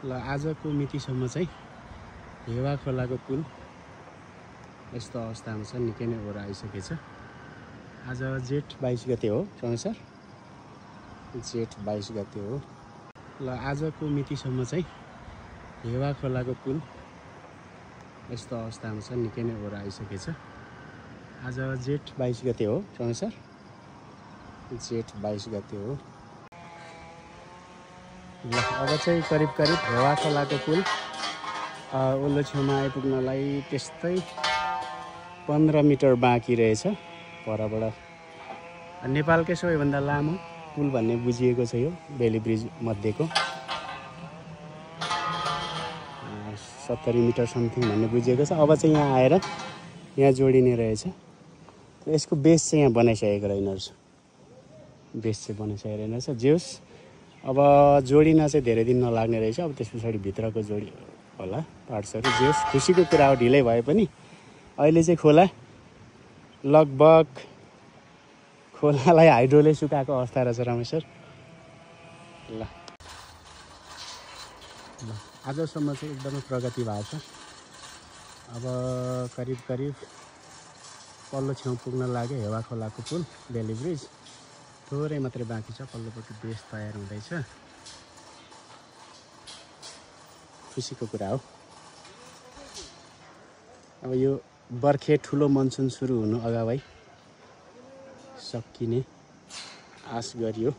ल आजको मितिसम्म चाहिँ हेवा खोलाको पुल यस्तो अवस्थामा छ, निकै नै ओह्रो आइसकेछ। आज जेठ 22 गते हो समय सर, जेठ 22 गते हो। ल आजको मितिसम्म चाहिँ हेवा खोलाको पुल यस्तो अवस्थामा छ, निकै नै ओह्रो आइसकेछ। आज जेठ 22 गते हो समय सर, जेठ 22 गते हो। ल अब चाहिँ करिब हेवा खोलाको पुल ओल्लो छेउमा आइपुग्नलाई त्यस्तै 15 मिटर बाँकी रहेछ। परबाट नेपालकै सबैभन्दा लामो पुल भन्ने बुझिएको छ यो बेली ब्रिज मध्येको। 70 मिटर समथिङ भन्ने बुझिएको छ। अब चाहिँ यहाँ आएर यहाँ जोडिने रहेछ। यसको बेस चाहिँ यहाँ बनाइसकेको रहेनछ, बेस चाहिँ बनाइसकेको रहेनछ। जेस अब जोडिन चाहिँ धेरै दिन नलाग्ने रहेछ। अब त्यस पछाडि भित्रको जोडी होला पार्ट्सहरू। जेस खुसीको कुरा हो, ढिलै भए पनि अहिले चाहिँ खोला लगभग खोलालाई हाइड्रोले सुकाएको अवस्था रहेछ रमेश सर। ल आजसम्म चाहिँ एकदमै प्रगति भएको छ। अब करिब पल्लो छेउ पुग्न लाग्यो हेवा खोलाको पुल बेली ब्रिज। थोरै मात्रै बाँकी छ, पल्लोपट्टि बेस तयार हुँदैछ। खुसीको कुरा हो। अब यो बर्खे ठुलो मनसुन सुरु हुनु अगावै सकिने आश गरियो।